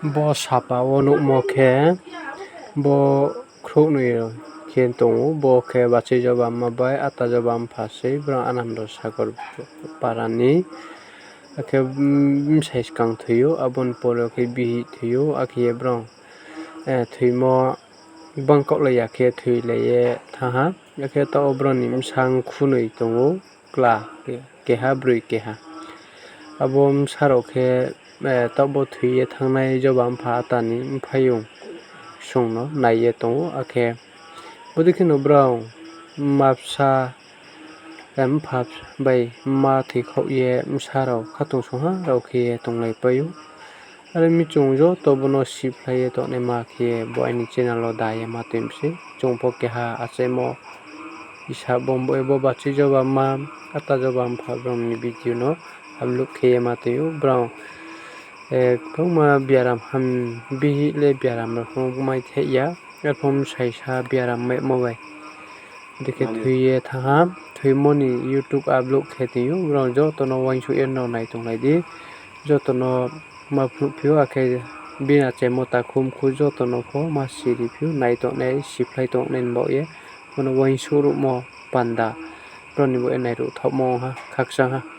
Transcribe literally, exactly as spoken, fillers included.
Bo sapa wo nuhmo khe, bo khrouhnoi khe tong ou, bo khe Bachoi Joba mma bai Ata Joba mpha sei, brao Anando Sagor para ni. Akhe bsai skang thoi ou, abo ni por yo khe bihih thoi ou, akhe ye brao thoimo bangkaohlai ya khe thoilai ye thanng ha. Akhe taoh wo brao ni bsa khunoi tong ou, kla keha, broi keha. Abo bsa rao khe taoh bo thoi ye thanngnai Joba mpha Ata ni mphaiyong song no nai ye tong ou, akhe bodei kheno brao mma bsa, mpha bai mma thoikhaoh ye bsa rao khatungsungha rao khe ye tonglaipai ou. Are mi chung joto bo no siphlai ye tongnaima khe ye bo aini channel wo da ye ma tui mi sei. Chung pho keha achaimo hisab bo bo Bachoi Joba mma, Ata Joba mpha brao ni video no upload khe ye ma tui ou. Brao gbangma biaram ham, bihih le biaram rao pho mai theh ya, arpho bsai sa biaram maimo bai. Dei khe thoi ye thanng ha, thoimo ni YouTube upload khe tong ou, brao joto no uaingsouh ye no nai tonglai di, joto no ma phnuhphi ou, akhe bini achaimo takhu mkhu joto no pho ma siriphi ou, nai tongnai, siphlai tongnai ni baoh ye, bo no uaingsouh ruhmo panda, brao ni baoh ye nairuh thaohmo ong ha, khakchang ha.